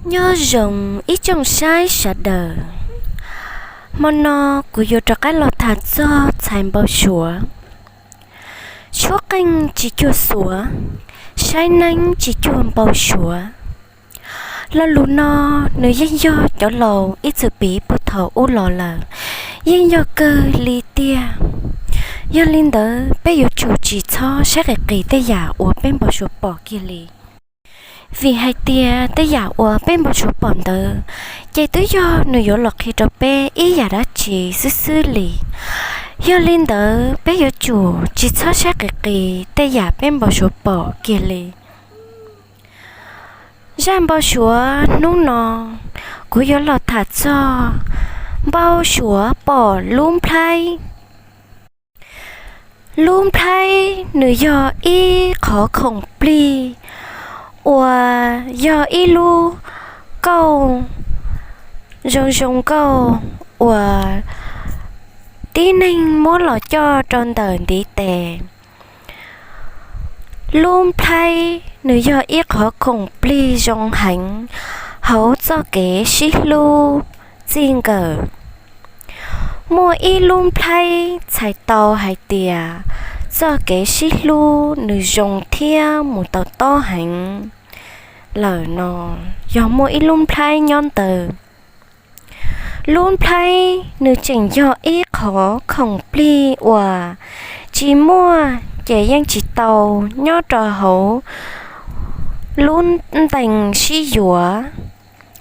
Nyob zoo ib tsoom saib sawv daws, hmo no kuv yuav rov qab los tham txog ntxhais npau suav. Tshuab qeej tsis cuag xuav, saib neeb tsis cuag npau suav. Lo lus no nws yeej yog cov laus ib txwm piv puag thaum ub los lawm, yeej yog kawg li tiag. Yog li ntawd peb yuav tsum tsis txhob saib qis qis tej yam uas peb npau suav pom kiag li. Vim hais tias tej yam uas peb npau suav pom ntawd, ces twb yog nws yuav los qhia rau peb ib yam dab tsi xwb xwb li. Yog li ntawd peb yuav tsum tsis txhob saib qis qis tej yam peb npau suav pom kiag li. Zaj npau suav hnub no, kuv yuav los tham txog npau suav pom lub nplhaib. Lub nplhaib nws yog ib qhov khoom plig uas yog ib lub kauj zoo zoo nkauj uas tib neeg muab los coj rau ntawm ntiv tes. Lub nplhaib nws yog ib qhov khoom plig zoo heev hauv txoj kev sib hlub txij nkawm. Muaj ib lub nplhaib txhais tau hais tias txoj kev sib hlub nws zoo thiab mus tau tob heev lawm no, yog muaj ib lub nplhaib nyob ntawd. Lub nplhaib nws tseem yog ib qhov khoom plig uas tsis muaj ces yeej tsis tau nyob rau hauv lub ntees sib yuav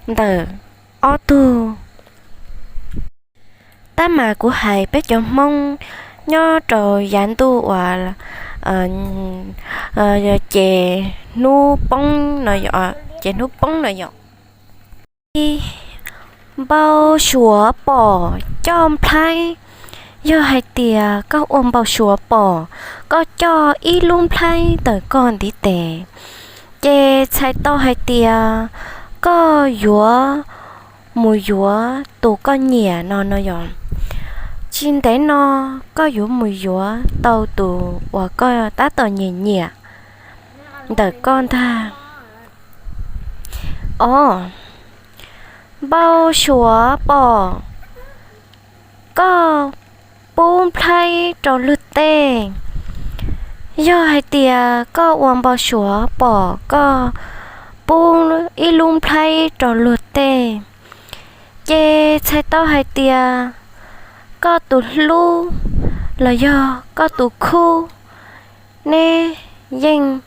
ntawm ob tug. Tab mas kuv hais peb cov Hmoob nyob rau yav ntuj uas ces hnub poob no, ces hnub poob no yom. Npau suav pom coj nplhaib. Yog hais tias koj ua npau suav pom koj coj ib lub nplhaib ntawm koj ntiv tes, ces txhais tau hais tias koj yuav mus yuav tus koj nyiam no no yom. Tsis ntev no koj yuav mus yuav tau tus uas koj tab tom nyiam nyiam ntawm koj ntag. Os, npau suav pom koj pub nplhaib rau luag tej. Yog hais tias koj ua npau suav pom koj pub ib lub nplhaib rau luag tej, ces txhais tau hais tias koj tus hlub los yog koj tus khub neb yeej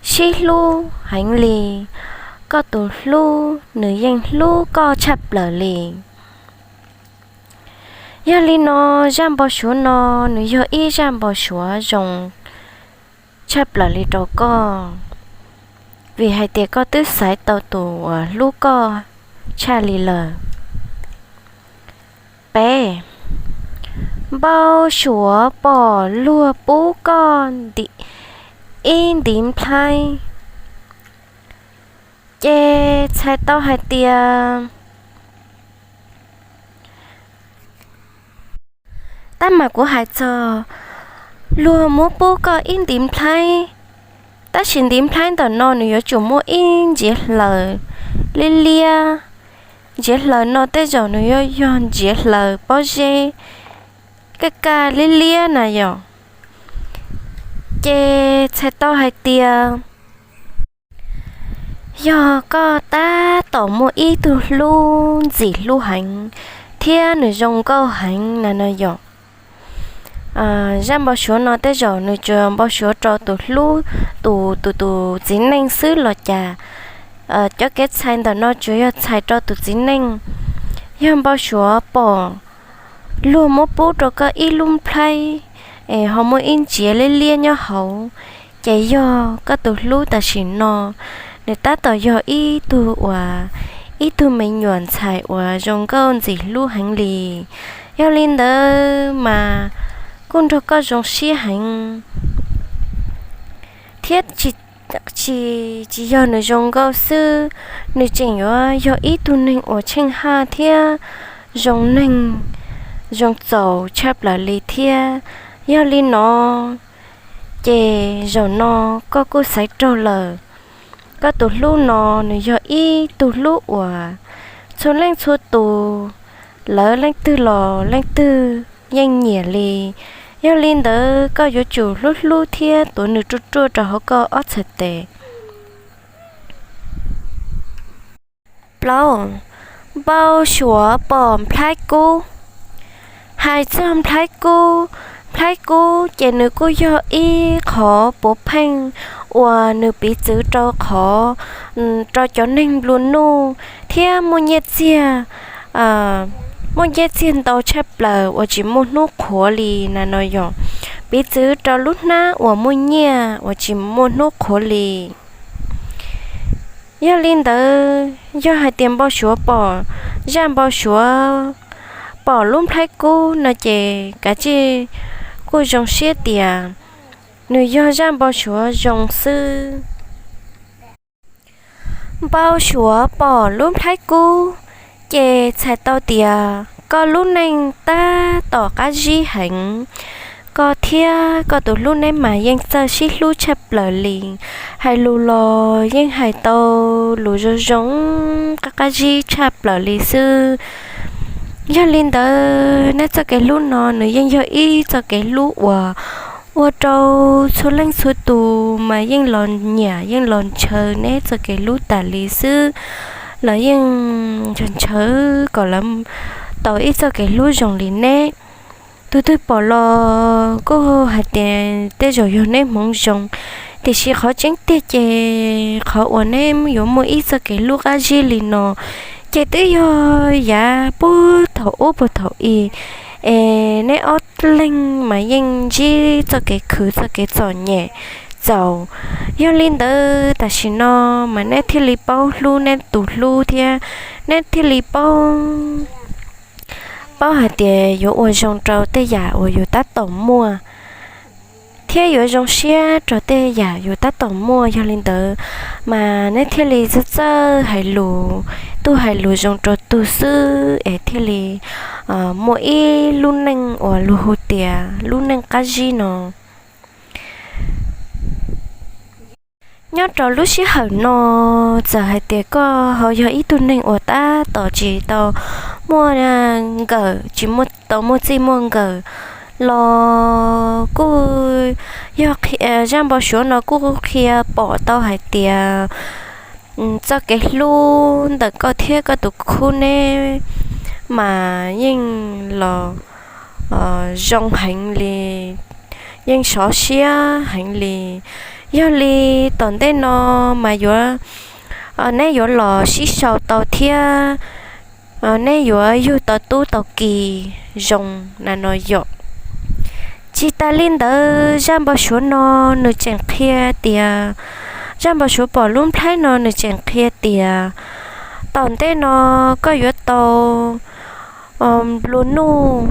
sib hlub heev li. Koj tus hlub nws yeej hlub koj tshaj plaws li. Yog li no, zaj npau suav no nws yog ib zaj npau suav zoo tshaj plaws li rau koj, vim hais tias koj twb xaiv tau tus uas hlub koj tshaj li lawm. Peb, npau suav pom luag pub koj ib ntiv nplhaib, ces txhais tau hais tias, tab mas kuv hais txog luag muab pub koj ib ntiv nplhaib, tab sis ntiv nplhaib ntawm no nws yuav tsum muaj ib ntsiav hlaws liab liab. Ntsiav hlaws no tej zaum nws yuav yog ntsiav hlaws pob zeb kaj kaj liab liab na yom. Ces txhais tau hais tias yog koj tab tom muaj ib tug hlub ntxim hlub heev thiab nws zoo nkauj heev na no yom. Zaj npau suav no tej zaum nws tsuas npau suav rau tus hlub, tus tus tus txiv neej xwb los cas. Cov kev txhais ntawm no tsuas yog txhais rau tus txiv neej. Yog npau suav pom luag muab pub rau koj ib lub nplhaib es ho muaj ib ntsiav liab liab nyob hauv, ces yog koj tus hlub tam sim no nws tab tom yog ib tug uas, ib tug me nyuam ntxhais uas zoo nkauj ntxim hlub heev li. Yog li ntawd mas kuj nrog koj zoo siab heev, thiab tsis, tsis yog nws zoo nkauj xwb, nws tseem yuav yog ib tug neeg uas tsheej haj thiab zoo neeg, zoo txaus tshaj plaws li thiab. Yog li no ces zaum no koj kuj xaiv raug lawm. Koj tus hlub no nws yog ib tug hlub uas txhua leej txhua tus, lawv leej twg los leej twg yeej nyiam li. Yog li ntawd koj yuav tsum hlub hlub thiab tuav nws ruaj ruaj rau hauv koj ob txhais tes. Plaub, npau suav pom nplhaib kub. Hais txog nplhaib kub, nplhaib kub ces nws kuj yog ib qhov puav pheej uas nws piv txwv rau qhov, rau cov neeg nplua nuj thiab muaj nyiaj txiag, muaj nyiaj txiag ntau tshaj plaws uas tsis muaj hnub qhuav li na no yog piv txwv rau lub hnab uas muaj nyiaj uas tsis muaj hnub qhuav li. Yog li ntawd yog hais tias npau suav pom, zaj npau suav pom lub nplhaib kub no ces kav tsij kuj zoo siab tias nws yog zaj npau suav zoo xwb. Npau suav pom lub nplhaib kub ces txhais tau tias koj lub neej tab tom qab zib heev. Koj thiab koj tus hlub neb mas yeej txawj sib hlub tshaj plaws li, hais lus los yeej hais tau lus zoo zoo, qab qab zib tshaj plaws li xwb. Yog li ntawd neb txoj kev hlub no nws yeej yog ib txoj kev hlub uas ua rau txhua leej txhua tus mas yeej los nyiam yeej los ntshaw neb txoj kev hlub tas li xwb. Lawv yeej ntshaw ntshaw kom lawv tau ib txoj kev hlub zoo li neb. Tus twg pom los kuj hais tias tej zaum yog neb hmoov zoo, tiam sis qhov tseeb tiag ces qhov uas neb yuav muaj ib txoj kev hlub qab zib li no ces twb yog yav puag thaum ub puag thaum i, es neb ob leeg mas yeej ntsib txoj kev khwv txoj kev txom nyem txaus. Yog li ntawd tam sim no mas neb thiaj li paub hlub neb tus hlub thiab neb thiaj li paub, paub hais tias yuav ua zoo rau tej yam uas yus tab tom muaj thiab yuav zoo siab rau tej yam yus tab tom muaj. Yog li ntawd mas neb thiaj li txawj txawj hais lus, tug hais lus zoo rau tug xwb es thiaj li muaj ib lub neej uas luag hu tias lub neej qab zib no. Nyob rau lub sij hawm no, txawm hais tias koj ho yog ib tug neeg uas tab tom tsis tau muaj nkawm, tsis tau muaj txij muaj nkawm los kuj yog zaj npau suav no kuj qhia pom tau hais tias txoj kev hlub ntawm koj thiab koj tus khub neb mas yeej los zoo heev li, yeej sov siab heev li. Yog li tom ntej no mas yuav, neb yuav los sib sau tau thiab neb yuav yug tau tub tau ki zoo na no yom. Tsis tas li ntawd zaj npau suav no nws tseem qhia tias, zaj npau suav pom lub nplhaib no nws tseem qhia tias tom ntej no koj yuav tau nplua nuj,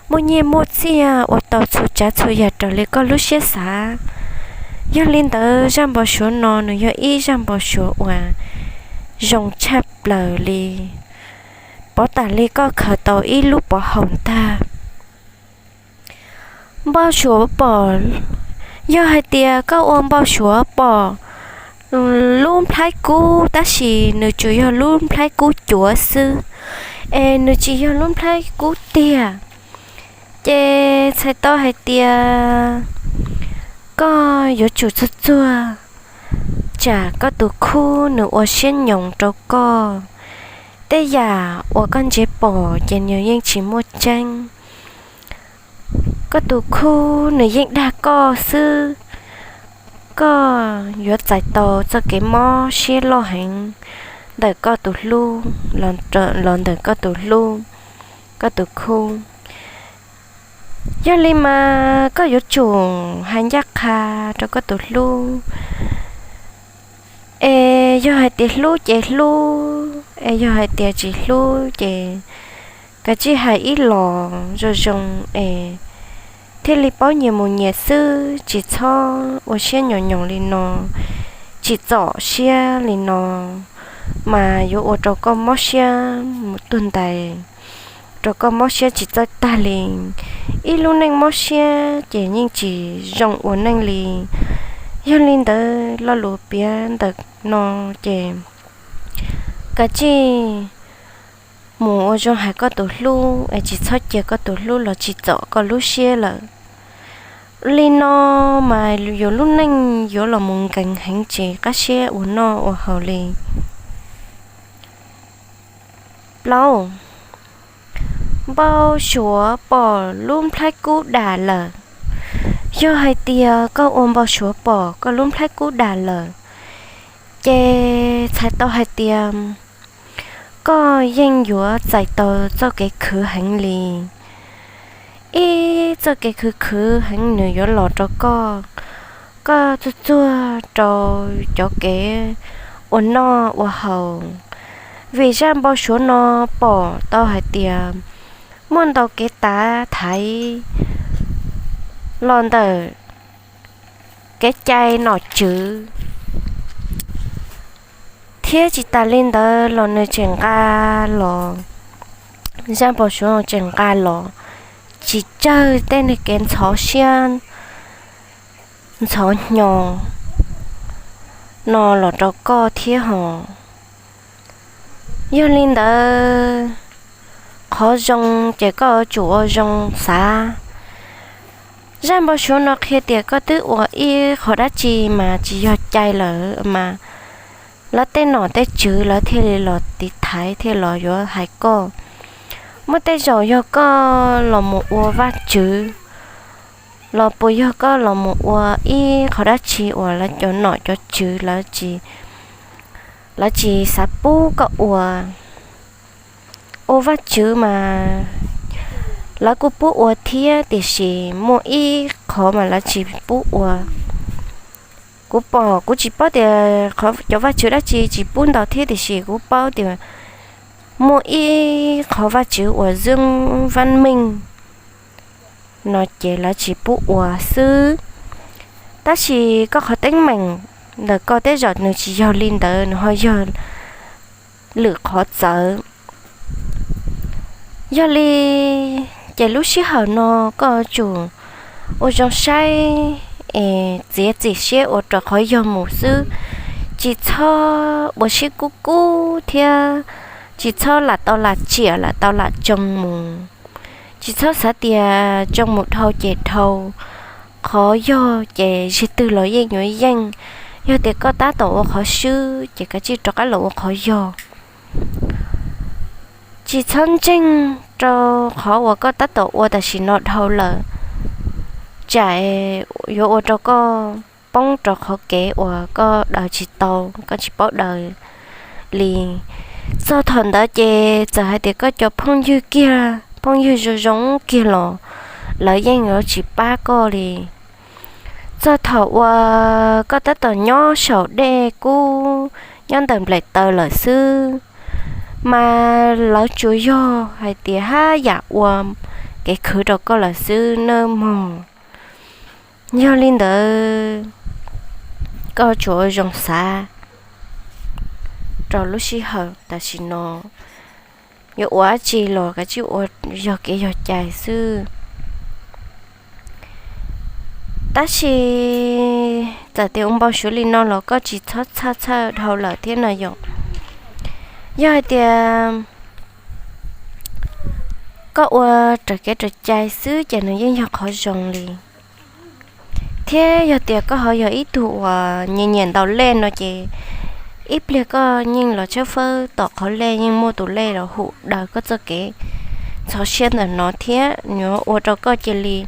muaj nyiaj muaj txiag ua tau txhua tsav txhua yam raws li koj lub siab xav. Yog li ntawd zaj npau suav no nws yog ib zaj npau suav uas zoo tshaj plaws li, pov tas li koj khaws tau ib lub pov haum ntag. Npau suav pom, yog hais tias koj ua npau suav pom lub nplhaib kub tab sis nws tsuas yog lub nplhaib kub cuav xwb, es nws tsis yog lub nplhaib kub tiag, ces txhais tau hais tias koj yuav tsum txuag txuag tsam koj tus khub nws ua siab nyoos rau koj. Tej yam uas koj ntsia pom ces nws yeej tsis muaj tseeb. Koj tus khub nws yeej dag koj xwb. Koj yuav txais tau txoj kev mob siab loj heev ntawm koj tus hlub, los ntawm koj tus hlub, koj tus khub. Yog li mas koj yuav tsum hais ncaj qha rau koj tus hlub. Es yog hais tias hlub ces hlub, es yog hais tias tsis hlub ces kav tsij hais ib los zoo zoo es thiaj li paub nyias mus nyias xwb, tsis txhob ua siab nyoos nyoos li no, tsis txom siab li no, mas yuav ua rau koj mob siab mus tuag ntais, rau koj mob siab tsis txawj tag li. Ib lub neej mob siab ces yeej tsis zoo ua neej li. Yog li ntawd lo lus piav ntawm no ces kav tsij mus ua zoo hais koj tus hlub es tsis txhob cia koj tus hlub los tsim txom koj lub siab lawm. Li no mas yus lub neej yuav los mus nkees heev tsis qab siab ua noj ua haus li. Plaub, npau suav pom lub nplhaib kub dam lawm. Yog hais tias koj ua npau suav pom koj lub nplhaib kub dam lawm, ces txhais tau hais tias koj yeej yuav txais tau txoj kev khwv heev li. Ib txoj kev khwv khwv heev nws yuav los rau koj, koj txuag txuag rau cov kev ua noj ua haus. Vim zaj npau suav no pom tau hais tias muaj ntau kev tav thaiv los ntawm kev cai nom tswv, thiab tsis tas li ntawd los nws tseem nqa los, zaj npau suav tseem nqa los tsis tsawg tej kev ntxhov siab ntxhov hnyo no los rau koj thiab hos. Yog li ntawd, qhov zoo ces koj yuav tsum ua zoo xav. Zaj npau suav no qhia tias koj twb ua ib qho dab tsi mas tsis yog cai lawm mas lawv tej nom tej tswv lawv thiaj li los tiv thaiv thiaj los yuav hais koj. Muaj tej zaum yog koj los mus ua vaj tswv los puas yog koj los mus ua ib qho dab tsi uas lawv cov nom cov tswv lawv tsis, lawv tsis xav pub koj ua. Ua vaj tswv mas lawv kuj pub ua thiab tiam sis muaj ib qhov mas lawv tsis pub ua. Kuv pom kuv tsis paub tias cov vaj tswv dab tsi tsis pub ntau thiab tiam sis kuv paub tias muaj ib qhov vaj tswv uas zub vab meej no ces lawv tsis pub ua xwb. Tab sis koj qhov teeb meem ntawm koj tej zaum nws tsis yog li ntawd, nws ho yog lwm qhov txawv. Yog li ces lub sij hawm no koj yuav tsum ua zoo saib es txiav txim siab ua rau qhov yog mus xwb, tsis txhob ua siab kub kub thiab tsis txhob lam tau lam tsiam lam tau lam tsoo mus. Tsis txhob xav tias tsoo mus dhau ces dhau, qhov yog ces zig twg los yeej yuav yeej. Yog tias koj tab tom ua qhov swb ces kav tsij rov qab los ua qhov yog. Tsis txhob ntseeg rau qhov uas koj tab tom ua tam sim no dhau lawm, tsam yuav ua rau koj poob rau qhov kev uas koj daws tsis tau, koj tsis paub daws li. Txog thaum ntawd ces txawm hais tias koj cov phooj ywg kiag, phooj ywg zoo zoo kiag los lawv yeej yuav tsis pab koj li. Txog thaum uas koj tab tom nyob saum dej kub nyob ntawm nplaim taws lawm xwb, mas lawv tsuas yog hais tias haj yam ua kev khwv rau koj lawm xwb nawb mog. Yog li ntawd, koj tsuas ua zoo xav rau lub sij hawm tam sim no, yuav ua dab tsi los kav tsij ua yog kev yog cai xwb. Tab sis txawm tias ua npau suav li no los koj tsis txhob txhawj txhawj dhau lawm thiab no yom. Yog hais tias koj ua raws kev raws cai xwb ces nws yeej yog qhov zoo li. Thiab yog tias koj ho yog ib tug uas nyiam nyiam ntaus lej no ces ib pliag koj yeej los tshawb fawb tom qhov lej yeej muaj tus lej los hum daws koj txoj kev ntxhov siab ntawm no thiab nws ua rau koj cia li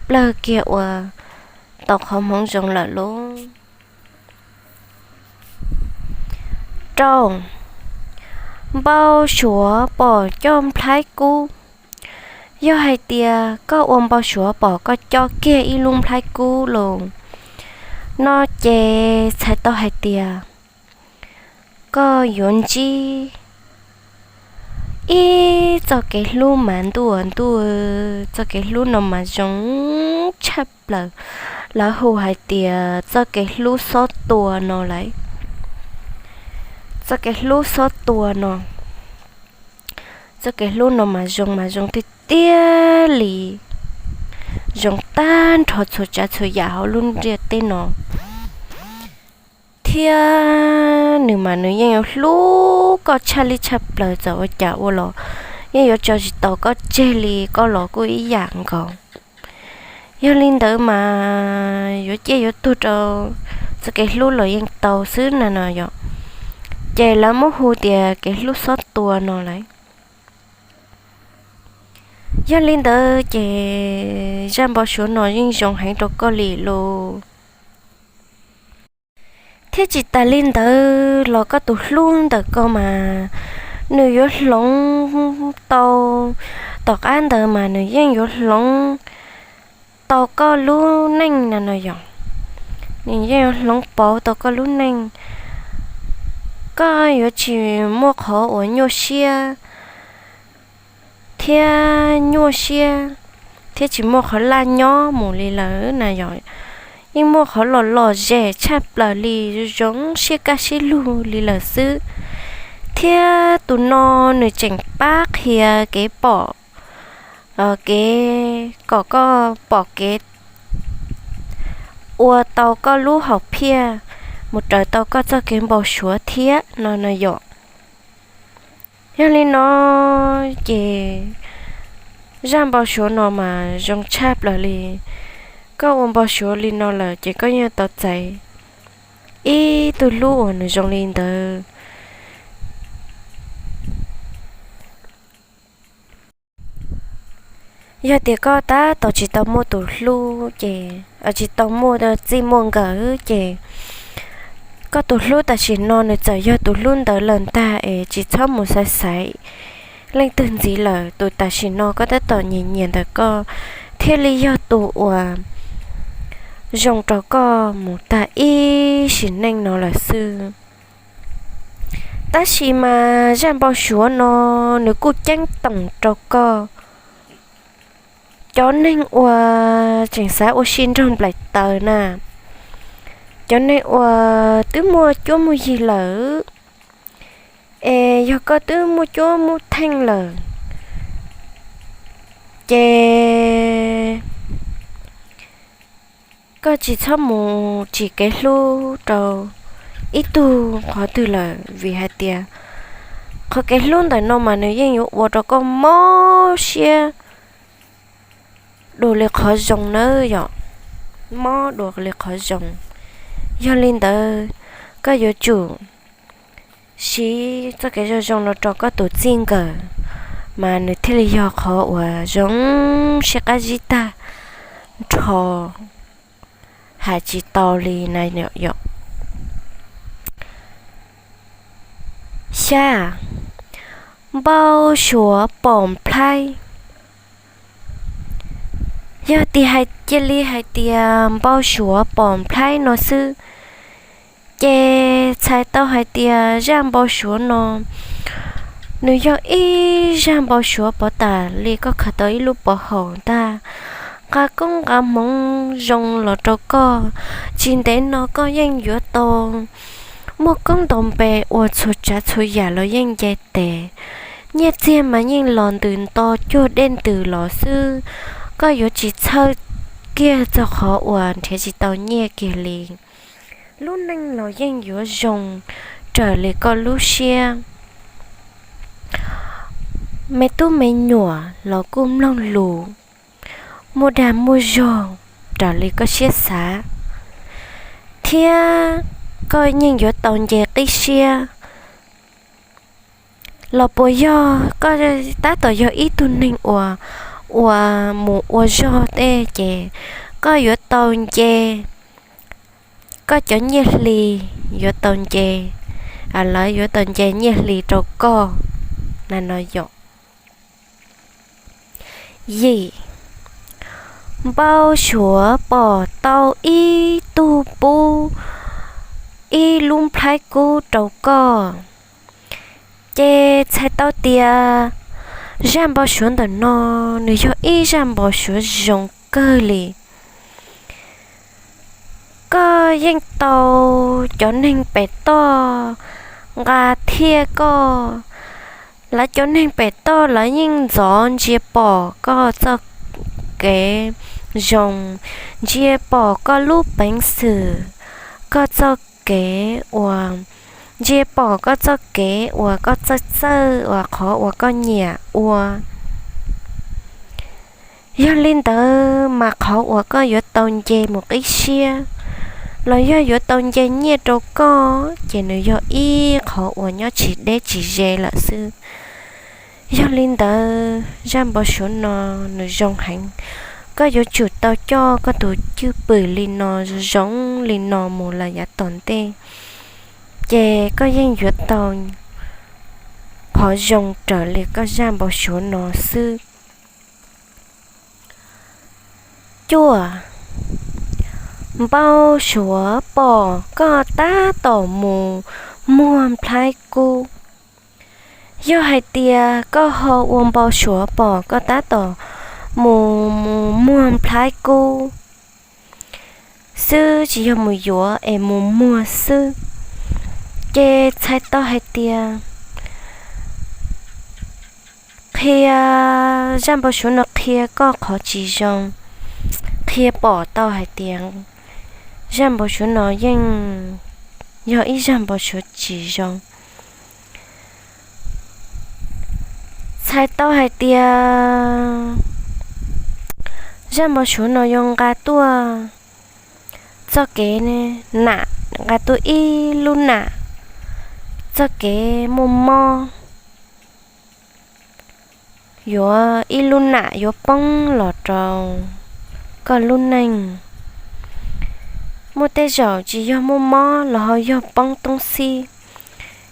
plawg kiag ua tau qhov hmoov zoo lawm lauj. Rau, npau suav pom coj nplhaib kub. Yog hais tias koj ua npau suav pom koj coj kiag ib lub nplhaib kub los no ces txhais tau hais tias koj yuav ntsib ib txoj kev hlub mas ntuj ntuj, txoj kev hlub no mas zoo tshaj plaws. Lawv hu hais tias txoj kev hlub xob tua no lawm. Txoj kev hlub xob tua no, txoj kev hlub no mas zoo mas zoo tiag tiag li, zoo tag nrho txhua tsav txhua yam hauv lub ntiaj teb no. thiab nws mas nws yeej yuav hlub koj tshaj li tshaj plaws, txawm ua cas ua los yeej yuav tso tsis tau koj tseg li, koj los kuj ib yam nkaus. Yog li ntawd mas yuav ciaj yuav tuag rau txoj kev hlub los yeej tau xwb na no yom. Ces lawv muab hu tias kev hlub xob tua no lawm. Yog li ntawd ces zaj npau suav no yeej zoo heev rau koj li lauj. Thiab tsis tas li ntawd los koj tus hlub ntawm koj mas nws yuav hloov tau, tom qab ntawd mas nws yeej yuav hloov tau koj lub neej na no yom. Nws yeej yuav hloov pauv tau koj lub neej. Koj yuav tsis muaj qhov uas nyuaj siab thiab nyuaj siab thiab tsis muaj qhov laj nyob mus li lawm na yom. Yeej muaj qhov lom lom zem tshaj plaws li, zoo siab kaj siab lug li lawm xwb. Thiab tus no nws tseem pab qhia kev pom, kev kom koj pom kev ua tau koj lub hom phiaj mus raws tau koj txoj kev npau suav thiab no no yom. Yog li no ces zaj npau suav no mas zoo tshaj plaws li. Koj ua npau suav li no lawm ces koj yeej tau txais ib tug hlub uas nws zoo li ntawd. Yog tias koj tab tom tsis tau muaj tus hlub ces, tsis tau muaj txij muaj nkawm ces koj tus hlub tam sim no nws txawm yog tus hlub ntawd lawm ntag es tsis txhob mus xaiv xaiv leej twg ntxiv lawm. Tus tam sim no koj tab tom nyiam nyiam ntawm koj thiaj li yog tus uas zoo rau koj mus tag ib sim neej no lawm xwb. Tab sis mas zaj npau suav no nws kuj ceeb toom rau koj cov neeg uas tseem xav ua si nrog nplaim taws na, cov neeg uas twb muaj cuab muaj yig lawm, es yog koj twb muaj cuab muaj theej lawm ces koj tsis txhob mus tsim kev hlub rau ib tug qhov twg lawm, vim hais tias qhov kev hlub ntawm no mas nws yeej yuav ua rau koj mob siab dua li qhov zoo nawb yom, mob dua li qhov zoo. Yog li ntawd, koj yuav tsum siv txoj kev zoo zoo no rau koj tus txij nkawm, mas nws thiaj li yog qhov uas zoo siab qab zib tag nrho, hais tsis tau li na yom. Xya, npau suav pom nplhaib. Yog tias hais cia li hais tias npau suav pom nplhaib no xwb, ces txhais tau hais tias zaj npau suav no nws yog ib zaj npau suav pov tas li koj khaws tau ib lub pov haum ntag, nqa koob nqa hmoov zoo los rau koj. Tsis ntev no koj yeej yuav tau muaj koob nto npe ua txhua tsav txhua yam los yeej nce tes, nyiaj txiag mas yeej los ntws nto cuag dej ntws los xwb. Koj yuav tsis txhawj kiag txog qhov uas nrhiav tsis tau nyiaj kiag li. Lub neej los yeej yuav zoo raws li koj lub siab. Me tub me nyuam los kuj mloog lus, muaj dag muaj zog raws li koj siab xav, thiab koj yeej yuav tau nce qib siab. Los puas yog koj tab tom yog ib tug neeg uas, uas mus ua zog tej ces koj yuav tau nce, koj cov nyiaj hli yuav tau nce, lawv yuav tau nce nyiaj hli rau koj na no yom. Yim, npau suav pom tau ib tug pub ib lub nplhaib kub rau koj, ces txhais tau tias zaj npau suav ntawm no nws yog ib zaj npau suav zoo kawg li. Koj yeej tau cov neeg pem toj nqa thiaj koj. Lawv cov neeg pem toj lawv yeej ntxov ntsia pom koj txoj kev zoo, ntsia pom koj lub peev xwm, koj txoj kev uas ntsia pom koj txoj kev uas koj txawj txawj uas qhov uas koj nyiam ua. Yog li ntawd mas qhov uas koj yuav tau nce mus qib siab los yog yuav tau nce nyiaj rau koj ces nws yog ib qhov uas nyob tsis deb tsis ze lawm xwb. Yog li ntawd zaj npau suav no nws zoo heev. Koj yuav tsum tau coj koj tus cwj pwm li no zoo li no mus lawm yav tom ntej, ces koj yeej yuav tau qhov zoo raws li koj zaj npau suav no xwb. Cuaj, npau suav pom koj tab tom mus muag nplhaib kub. Yog hais tias koj ho ua npau suav pom koj tab tom mus muag nplhaib kub xwb, tsis yog mus yuav es mus muag xwb, ces txhais tau hais tias qhia, zaj npau suav no qhia koj qhov tsis zoo, qhia pom tau hais tias zaj npau suav no yeej yog ib zaj npau suav tsis zoo. Txhais tau hais tias zaj npau suav no yuav nqa tuaj txoj kev nam, nqa tuaj ib lub nam, txoj kev muaj mob, yuav ib lub nam yuav poob los rau koj lub neej. Muaj tej zaum tsis yog muaj mob los ho yog poob toob xib,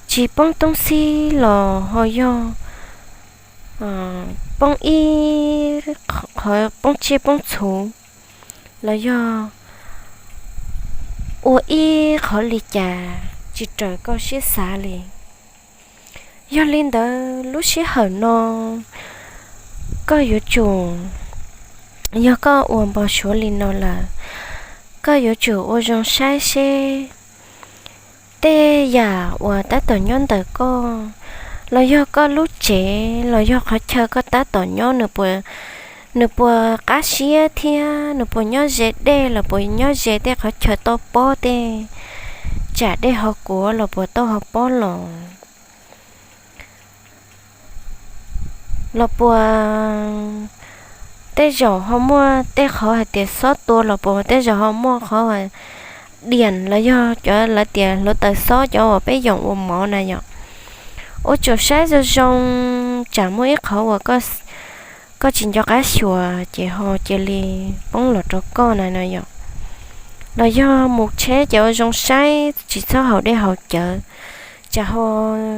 tsis poob toob xib los ho yog poob ib qhov, poob tsiaj poob txhu, los yog ua ib qhov li cas tsis raws koj siab xav li. Yog li ntawd lub sij hawm no koj yuav tsum, yog koj ua npau suav li no lawm, koj yuav tsum ua zoo saib seb tej yam uas tab tom nyob ntawm koj, los yog koj lub tsev, los yog qhov chaw koj tab tom nyob, nws puas qab siab thiab nws puas nyob ze dej los puas nyob ze tej qhov chaw tau pob tej tsam dej ho kuav los puas tau ho pob los, los puas tej zaum ho muaj tej qhov hais tias xob tua los puas tej zaum ho muaj qhov diam los yog cov lawv tias hluav taws xob cov uas peb yoom ua mov na yom. Ua tsum saib zoo zoo, tsam muaj ib qhov uas koj tsis nco qab xyuas ces ho cia li poob los rau koj na no yom. Los yog mus tsheb ces ua zoo saib tsis txhob haus dej haus cawv, tsam ho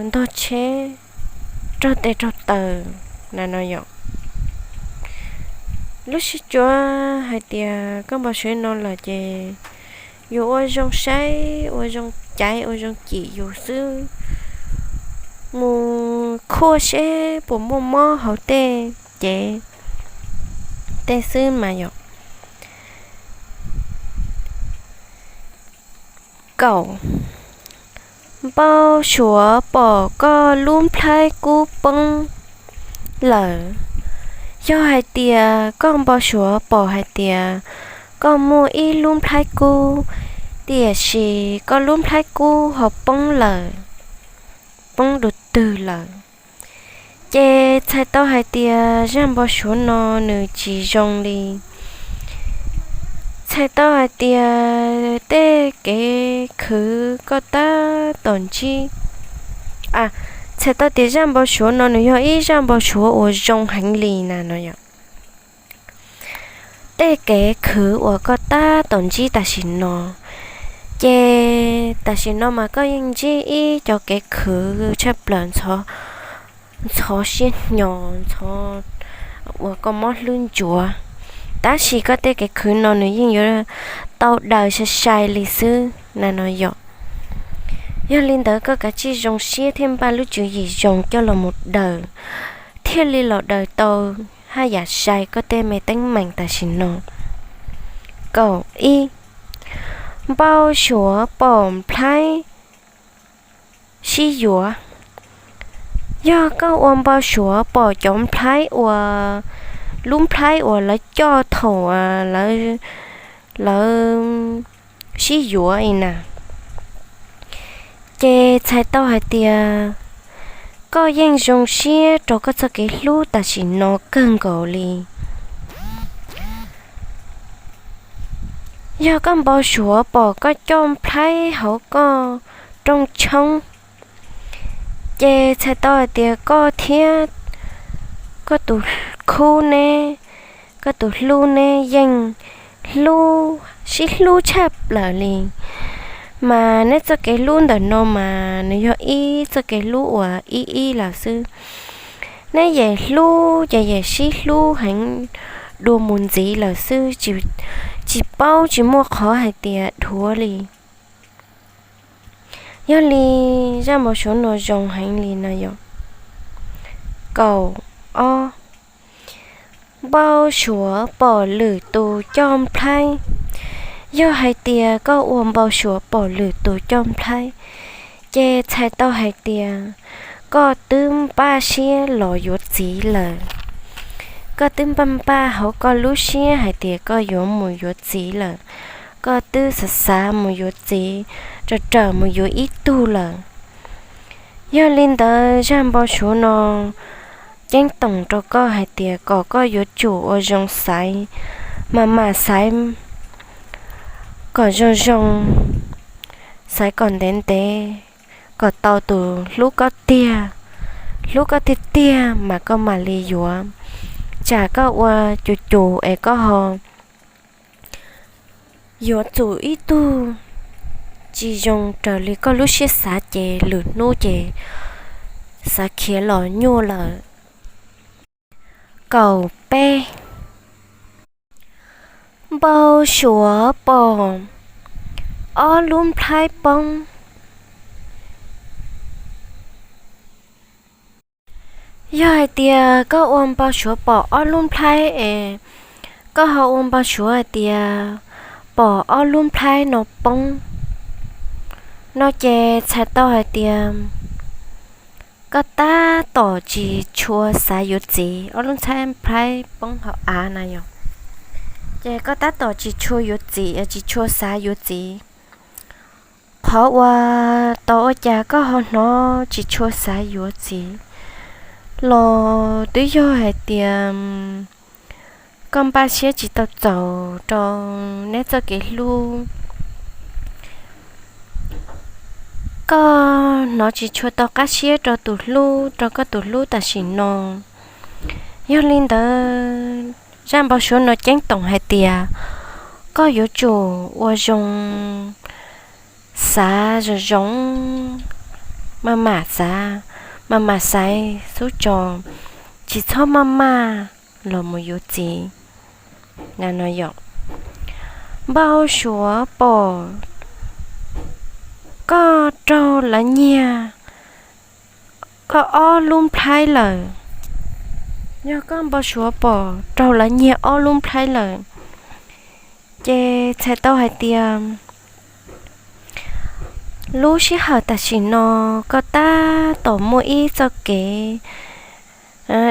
ntog tsheb raug tes raug taw na no yom. Lub sij hawm hais tias koj npau suav no lawm ces yuav ua zoo saib, ua zoo caiv, ua zoo cim yus xwb, mus khuaj seb puas muaj mob hauv tej cev tej xwb mas yom. Kaum, npau suav pom koj lub nplhaib kub poob lawm. Yog hais tias koj npau suav pom hais tias koj muaj ib lub nplhaib kub, tiam sis koj lub nplhaib kub ho poob lawm, poob dua twg lawm, ces txhais tau hais tias zaj npau suav no nws tsis zoo li. Txhais tau hais tias tej kev khwv koj tab tom ntsib, txhais tau tias zaj npau suav no nws yog ib zaj npau suav uas zoo heev li na no yom. Tej kev khwv uas koj tab tom ntsib tam sim no, ces tam sim no mas koj yeej ntsib ib co kev khwv tshaj plaws, ntxhov siab hnyo, ntxhov uas koj mob hlwb ntsuav. Tab sis koj tej kev khwv no nws yeej yuav tau daws sai sai li xwb na no yom. Yog li ntawd koj kav tsij zoo siab thiab npaj lub tswv yim zoo coj los mus daws, thiaj li los daws tau haj yam sai koj tej me teeb meem tam sim no. Kaum ib, npau suav pom nplhaib sib yuav. Yog koj ua npau suav pom cov nplhaib uas, lub nplhaib uas lawv coj thaum lawv sib yuav li na, Ces txhais tau hais tias koj yeej zoo siab rau koj txoj kev hlub tam sim no kawg nkaus li. Yog koj npau suav pom koj coj nplhaib hauv koj rooj tshoob, ces txhais tau hais tias koj thiab koj tus khub neb, koj tus hlub neb yeej hlub, sib hlub tshaj plaws li. Mas neb txoj kev hlub ntawm no mas nws yog ib txoj kev hlub uas ib ib lawm xwb. Neb yem hlub ces yem sib hlub heev dua mus ntxiv lawm xwb, tsis paub tsis muaj qhov hais tias dhuav li. Yog li zaj npau suav no zoo heev li no yog kaum ob, npau suav pom lwm tus coj nplhaib. Yog hais tias koj ua npau suav pom lwm tus coj nplhaib, ces txhais tau hais tias koj twb npaj siab los yuav txiv lawm. Koj twb npaj npaj hauv koj lub siab hais tias koj yuav mus yuav txiv lawm. Koj twb xav xav mus yuav txiv, raws raws mus yuav ib tug lawm. Yog li ntawd zaj npau suav no ceeb toom rau koj hais tias kom koj yuav tsum ua zoo xaiv, mas mam xaiv kom zoo zoo, xaiv kom ntev ntev, kom tau tus hlub koj tiag, hlub koj tiag tiag mas koj mam li yuav. Tsam koj ua cus cus es koj ho yuav tsum ib tug tsis zoo raws li koj lub siab xav ces lwm hnub ces xav khiav los nyuaj lawm. Kaum peb, npau suav pom ob lub nplhaib poob. Yog hais tias koj ua npau suav pom ob lub nplhaib es koj ho ua npau suav hais tias pom ob lub nplhaib no poob no ces txhais tau hais tias koj tab tom tsis tshua xav yuav txiv. Ob lub nplhaib poob hauv av na yog, ces koj tab tom tsis tshua yuav txiv, tsis tshua xav yuav txiv. Qhov uas tau ua cas koj ho hnov tsis tshua xav yuav txiv los twb yog hais tias koj npaj siab tsis tau txaus rau neb txoj kev hlub. Koj hnov tsis tshua tau qab siab rau tus hlub, rau koj tus hlub tam sim no. Yog li ntawd zaj npau suav no ceeb toom hais tias koj yuav tsum ua zoo xav zoo zoo, maj mam xav, maj mam xaiv xub tso, tsis txhob maj maj los mus yuav txiv. No yog npau suav pom koj raug lawv nyiag koj ob lub nplhaib lawm. Yog koj npau suav pom raug lawv nyiag ob lub nplhaib lawm, ces txhais tau hais tias lub sij hawm tam sim no koj tab tom muaj ib txoj kev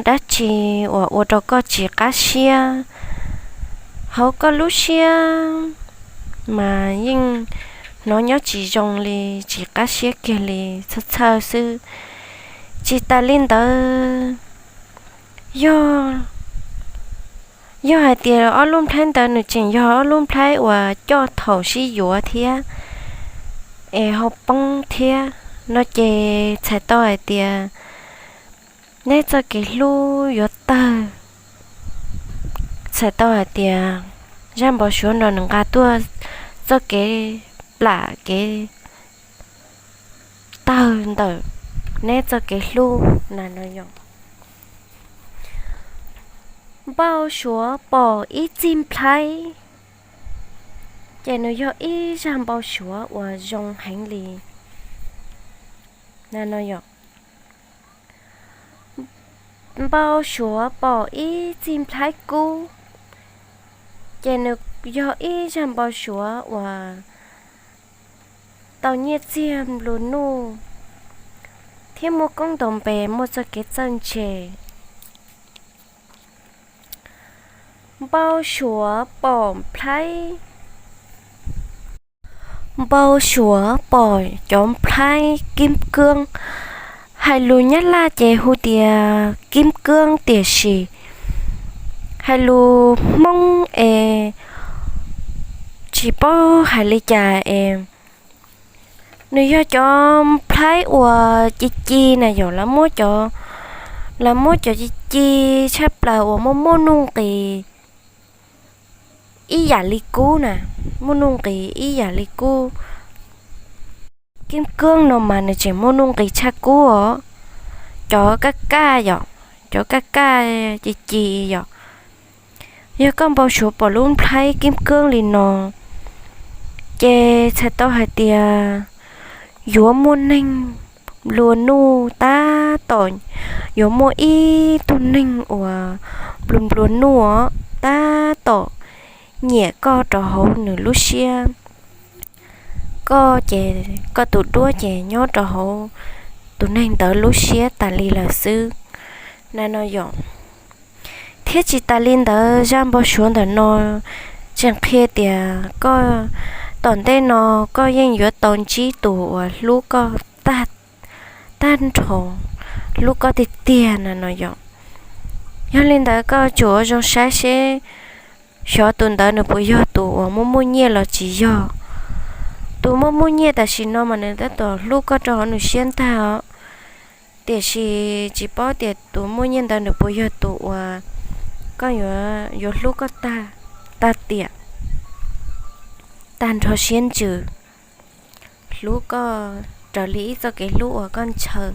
dab tsi uas ua rau koj tsis qab siab. Hauv koj lub siab mas yeej hnov nyob tsis zoo li, tsis qab siab kiag li, txhawj txhawj xwb. Tsis tas li ntawd, yog, yog hais tias ob lub nplhaib ntawd nws tseem yog ob lub nplhaib uas coj thaum sib yuav thiab es ho poob thiab no ces txhais tau hais tias neb txoj kev hlub yuav tawg. Txhais tau hais tias zaj npau suav no nws nqa tuaj txoj kev plam kev tawg ntawm neb txoj kev hlub na no yog npau suav pom ib txij nplhaib, ces nws yog ib zaj npau suav uas zoo heev li na no yog npau suav pom ib txij nplhaib kub, ces nws yog ib zaj npau suav uas tau nyiaj txiag nplua nuj thiab muaj koob ntaus npe muaj txoj kev txawj ntse. Npau suav pom nplhaib, Npau suav pom cov nplhaib kib koob. Hais lus Nyab Laj ces hu tias kib koob, tiam sis hais lus Hmoob es tsis paub hais li cas es nws yog cov nplhaib uas ci ci na yom, lawv muab cov, lawv muab cov ci ci tshaj plaws uas muaj muaj nuj nqis ib yam li kub na, muaj nuj nqis ib yam li kub. Kib koob no mas nws tseem muaj nuj nqis tshaj kub os. Cov kaj kaj yom, cov kaj kaj ci ci yom. Yog koj npau suav pom lub nplhaib kib koob li no, ces txhais tau hais tias yuav muaj neeg nplua nuj tab tom, yuav muaj ib tug neeg uas nplua nplua nuj tab tom nyiam koj rau hauv nws lub siab. Koj ces koj tus duab ces nyob rau hauv tus neeg ntawd lub siab tas li lawm xwb na no yom. Thiab tsis tas li ntawd, zaj npau suav ntawm no tseem qhia tias koj tom ntej no koj yeej yuav tau ntsib tus uas hlub koj tag, tag nrho, hlub koj tiag tiag na no yom. Yog li ntawd koj tsum ua zoo saib seb xyov tus ntawd nws puas yog tus uas muaj muaj nyiaj los tsis yog. Tus muaj muaj nyiaj tam sim no mas nws tab tom hlub koj rau hauv nws siab ntag os. Tiam sis tsis paub tias tus muaj nyiaj ntawd nws puas yog tus uas koj yuav, yuav hlub koj tag, tag tiam, tag nrho siab ntsws, hlub koj raws li ib txoj kev hlub uas koj ntshaw.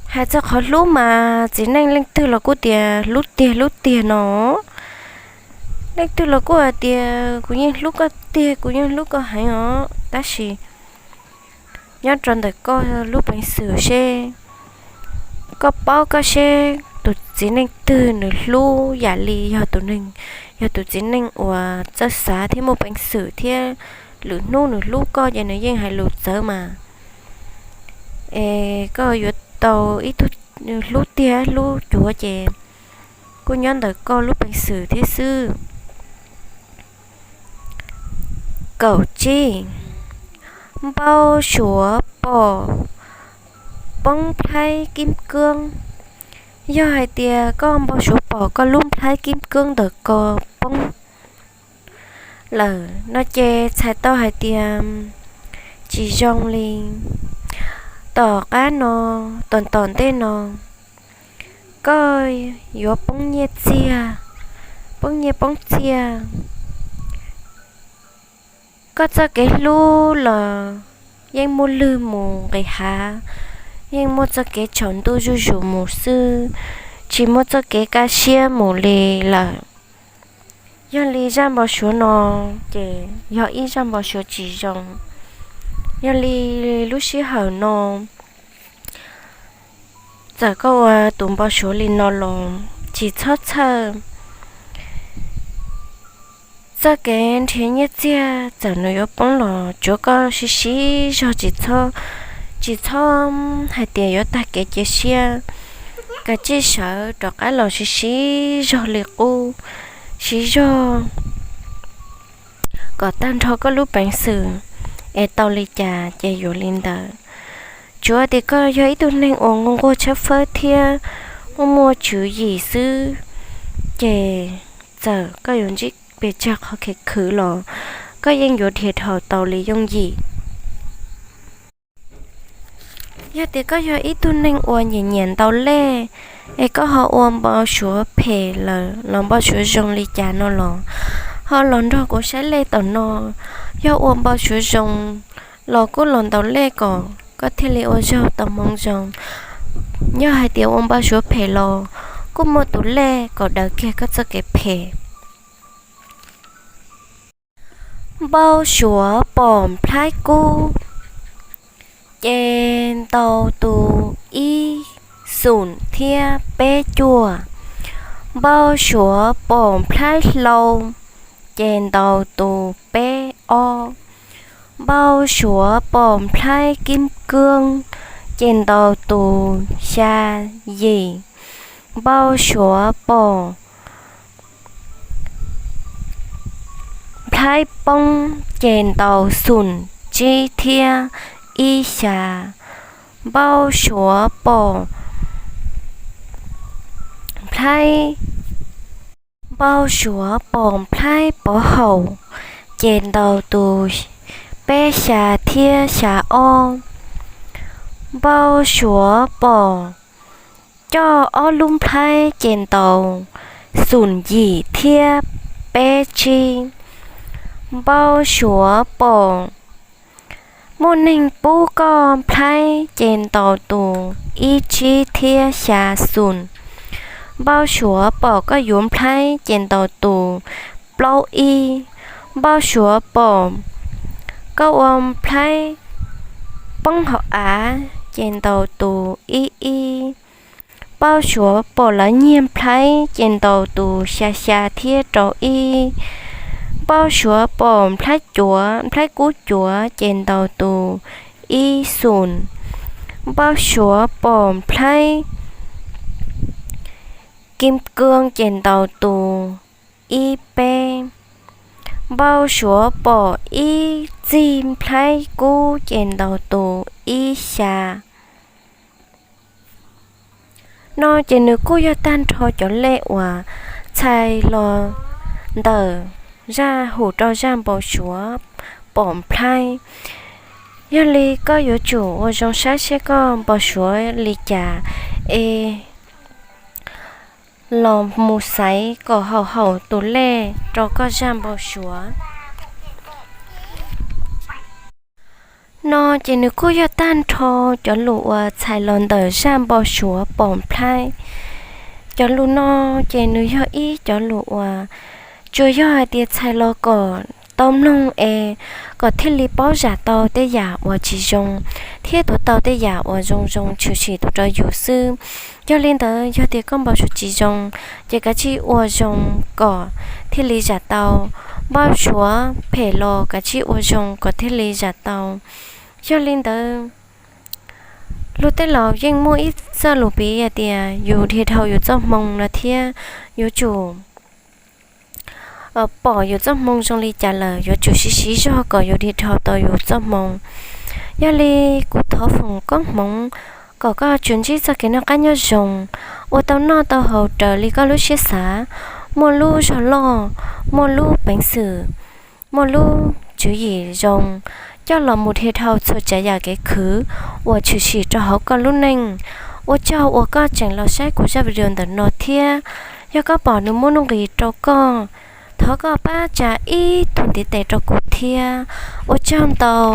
Hais txog qhov hlub mas txiv neej leej twg los kuj tias hlub tiag hlub tiag no. Leej twg los kuj hais tias kuv yeej hlub koj tiag, kuv yeej hlub koj heev os. Tab sis nyob rau ntawm koj lub peev xwm seb koj paub koj seb tus txiv neej twg nws hlub yam li yog tus neeg, yog tus txiv neej uas txawj xav thiab muaj peev xwm thiab lwm hnub nws hlub koj ces nws yeej hais lus txawv mas es koj yuav tau ib tug hlub tiag hlub cuav ces kuj nyob ntawm koj lub peev xwm thiab xwb. Kaum tsib, npau suav pom poob nplhaib kib koob. Yog hais tias koj npau suav pom koj lub nplhaib kib koob ntawm ko poob lawm no ces txhais tau hais tias tsis zoo li. Tom qab no, tom tom ntej no, koj yuav poob nyiaj txiag, poob nyiaj poob txiag. Koj txoj kev hlub los yeej muaj lwg mus nqis hav, yeej muaj txoj kev tsaus ntuj zuj zus mus xwb, tsis muaj txoj kev kaj siab mus li lawm. Yog li zaj npau suav no ces yog ib zaj npau suav tsis zoo. Yog li lub sij hawm no txawm koj ua tus npau suav li no los tsis txhob txhawj. Txoj kev nrhiav nyiaj txiag txawm nws yuav poob los tsuav koj siv siv zog, tsis txhob, tsis txhob hais tias yuav tag kev cia siab. Kav tsij sawv rov qab los siv siv zog li qub, siv zog kom tag nrho koj lub peev xwm es tau li cas ces yuav li ntawd. Tsuav tias koj yog ib tug neeg uas nquag nquag tshawb fawb thiab muaj muaj tswv yim xwb, ces txawm koj yuav ntsib pes tsawg qhov kev khwv los koj yeej yuav dhia dhau tau li yooj yim. Yog tias koj yog ib tug neeg uas nyiam nyiam ntaus lej, es koj ho ua npau suav phem lawm los npau suav zoo li cas no los ho los nrog kuv saib lej tom no. Yog ua npau suav zoo los kuj los ntaus lej kom koj thiaj li ua zaug tau hmoov zoo. Yog hais tias ua npau suav phem los kuj muaj tus lej kom daws kiag koj txoj kev phem. Npau suav pom nplhaib kub, ces ntaus tus ib, xum thiab peb cuaj. Npau suav pom nplhaib hlau, ces ntaus tus peb, ob. Npau suav pom nplhaib kib koob, ces ntaus tus xya, yim. Npau suav pom nplhaib poob ces ntaus xum tsib thiab ib xya. Npau suav pom nplhaib, npau suav pom nplhaib pov haum ces ntaus tus peb xya thiab xya ob. Npau suav pom coj ob lub nplhaib ces ntaus xum yim thiab peb tsib. Npau suav pom muaj neeg pub koj nplhaib ces ntaus tus ib tsib thiab xya xum. Npau suav pom koj yuav nplhaib ces ntaus tus plaub ib. Npau suav pom koj ua nplhaib poob hauv av ces ntaus tus ib ib. Npau suav pom lawv nyiag nplhaib ces ntaus tus xya xya thiab rau ib. Npau suav pom nplhaib cuav, nplhaib kub cuav ces ntaus tus ib xum. Npau suav pom nplhaib kim koob ces ntaus tus ib peb. Npau suav pom ib txig nplhaib kub ces ntaus tus ib xya. No ces nws kuj yog tag nrho cov lej uas txhais los ntawm zaj hum rau zaj npau suav pom nplhaib. Yog li koj yuav tsum ua zoo saib seb koj npau suav li cas es los mus xaiv kom haum haum tus lej rau koj zaj npau suav. No ces nws kuj yog tag nrho cov lus uas txhais los ntawm zaj npau suav pom nplhaib. Cov lus no ces nws yog ib cov lus uas tsuas yog hais tias txhais los kom tau mloog es kom thiaj li paub zam tau tej yam uas tsis zoo thiab tuav tau tej yam uas zoo zoo tshwm sim tuaj rau yus xwb. Yog li ntawd yog tias koj npau suav tsis zoo ces kav tsij ua zoo kom thiaj li zam tau. Npau suav phem los kav tsij ua zoo kom thiaj li zam tau. Yog li ntawd, luag tej laus yeej muaj ib txoj lus piv hais tias yus dhia dhau yus txoj hmoo no thiab yuav tsum pom yus txoj hmoo zoo li cas lawm yuav tsum siv siv zog kom yus dhia dhau tau yus txoj hmoo. Yog li kuv thov foom koob hmoov kom koj tsuas ntsib txoj kev noj qab nyob zoo, ua tau noj tau haus raws li koj lub siab xav, muaj lub zog loj, muaj lub peev xwm, muaj lub tswv yim zoo, coj los mus dhia dhau txhua tsav yam kev khwv uas tshwm sim rau hauv koj lub neej. Ua tsaug uas koj tseem los saib kuv zaj video ntawm no thiab. Yog koj pom nws muaj nuj nqis rau koj, thov koj pab tsa ib tug ntiv tes rau kuv thiab. Ua tsaug ntau.